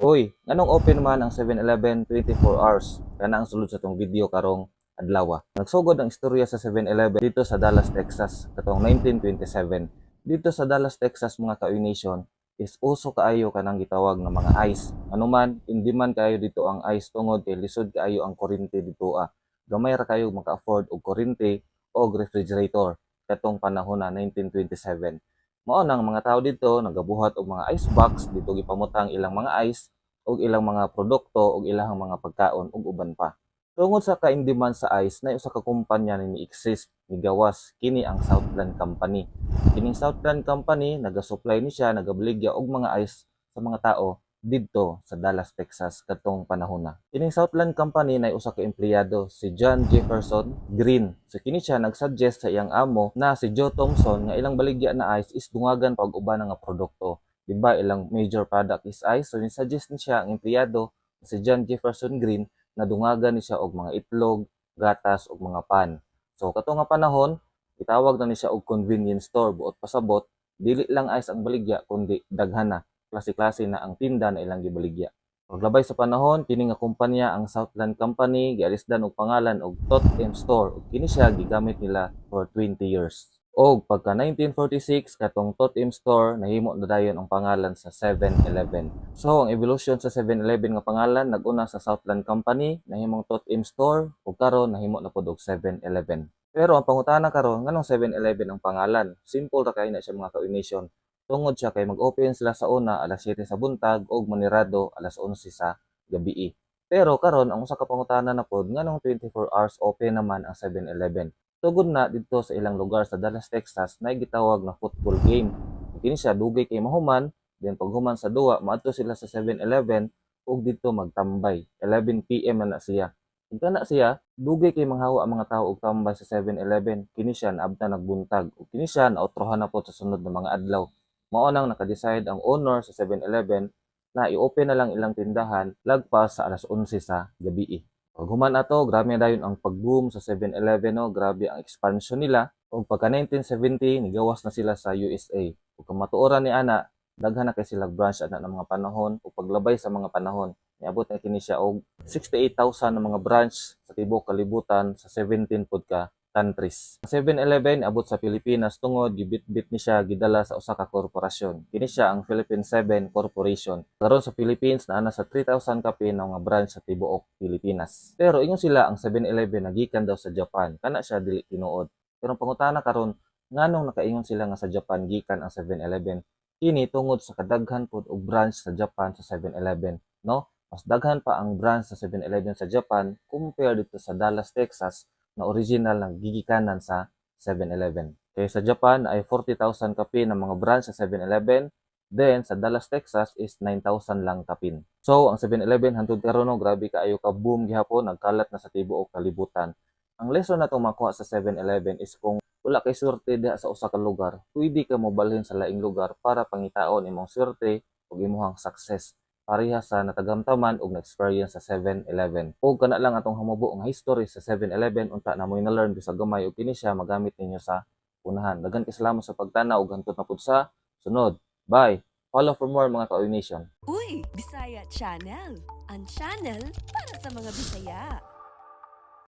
Uy, nganong open man ang 7-Eleven 24 hours? Kana ang sulod sa atong video karong adlaw. Nagsugod ang istorya sa 7-Eleven didto sa Dallas, Texas katong 1927. Didto sa Dallas, Texas, mga ka-nation, is uso kaayo kanang gitawag nga mga ice. Ano man, in demand kaayo didto ang ice tungod kay lisod kaayo ang kuryente didto ah. Gamay ra kayo maka-afford og kuryente og refrigerator katong panahon na 1927. Mao nang mga tao didto nagabuhat og mga ice box, didto gipamutang ilang mga ice ug ilang mga produkto ug ilang mga pagkaon ug uban pa. Tungod sa ka-in-demand sa ice, na usa ka kumpanya ni ni-exist, nigawas, kini ang Southland Company. Kining Southland Company naga-supply ni siya, nagabaligya og mga ice sa mga tao didto sa Dallas, Texas kadtong panahon na. Kining Southland Company na usa ka empleyado, si John Jefferson Green. So kini siya nagsuggest sa iyang amo na si Joe Thompson nga ilang baligya na ice is dungagan pag uban nga produkto. Di ba ilang major product is ice? So ni-suggest ni siya ang empleyado, si John Jefferson Green, na dungagan ni siya og mga itlog, gatas ug mga pan. So kato nga panahon, gitawag na ni siya og convenience store. Buot pasabot, dili lang ice ang baligya kundi daghan na klase-klase na ang tinda na ilang gibaligya. Paglabay sa panahon, kini nga kumpanya, ang Southland Company, gialisdan og pangalan og Totem Store ug kini siya gigamit nila for 20 years. Og pagka 1946, katong Totem Store nahimo na dayon ang pangalan sa 7-Eleven. So ang evolution sa 7-Eleven nga pangalan, nag-una sa Southland Company, nahimong Totem Store ug karon nahimo na pod og 7-Eleven. Pero ang pangutana karon, nganong 7-Eleven ang pangalan? Simple ra kaayo na siya, mga ka-nation. Tungod siya kay mag-open sila sa una alas 7 sa buntag ug manirado alas 11 sa gabii. Pero karon ang usa ka pangutana na pod, nganong 24 hours open naman ang 7-Eleven? Tungod na didto sa ilang lugar sa Dallas, Texas, na gitawag na football game. Ug kini siya dugay kay mahuman, then paghuman sa duwa maadto sila sa 7-Eleven ug didto magtambay. 11 PM na na siya. Ug kana siya, dugay kay manghawa ang mga tao og tambay sa 7-Eleven. Kini siya naabtan nagbuntag ug kini siya naotrohan na pod sa sunod na mga adlaw. Mao nang naka-decide ang owner sa 7-Eleven na i-open na lang ilang tindahan lagpas sa alas 11 sa gabii. Paghuman ato, grabe na dayon ang pag-boom sa 7-Eleven, no, grabe ang expansion nila. Ug pagka 1970, nigawas na sila sa USA. Ug kamatuoran ni ana, daghan na kay sila branch ana ng mga panahon ug paglabay sa mga panahon, niabot na kini siya og 68,000 na mga branch sa tibuok kalibutan sa 17 pod ka countries. Ang 7-Eleven abot sa Pilipinas tungod gibitbit ni siya, gidala sa usa ka korporasyon. Kini siya ang Philippine 7 Corporation. Karon sa Philippines naa na sa 3,000 kapin nga mga branch sa tibuok Pilipinas. Pero ingon sila ang 7-Eleven nagikan daw sa Japan. Kana siya dili tinuod. Pero ang pangutana karon, nganong nakaingon sila nga sa Japan gikan ang 7-Eleven? Kini tungod sa kadaghan pod og branch sa Japan sa 7-Eleven, no? Mas daghan pa ang branch sa 7-Eleven sa Japan compare didto sa Dallas, Texas na original na gigikanan sa 7-Eleven. Kaya sa Japan ay 40,000 kapin ang mga branch sa 7-Eleven, then sa Dallas, Texas is 9,000 lang kapin. So, ang 7-Eleven hantod karon, no, grabe kaayo ka boom gihapon, nagkalat na sa tibuok kalibutan. Ang lesson na atong makuha sa 7-Eleven is kung wala kay swerte diha sa usa ka lugar, pwede ka mobalhin sa laing lugar para pangitaon imong swerte ug imong success pareha sa natagamtaman og na-experience sa 7-Eleven. Ug kana lang atong hamubo nga history sa 7-Eleven, unta na mo'y na-learn bisag gamay ug kini siya magamit ninyo sa unahan. Daghan kay salamat sa pagtanaw ug hantod na pud sa sunod. Bye. Follow for more, mga ka-Nation. Uy, Bisaya Channel. Ang channel para sa mga Bisaya.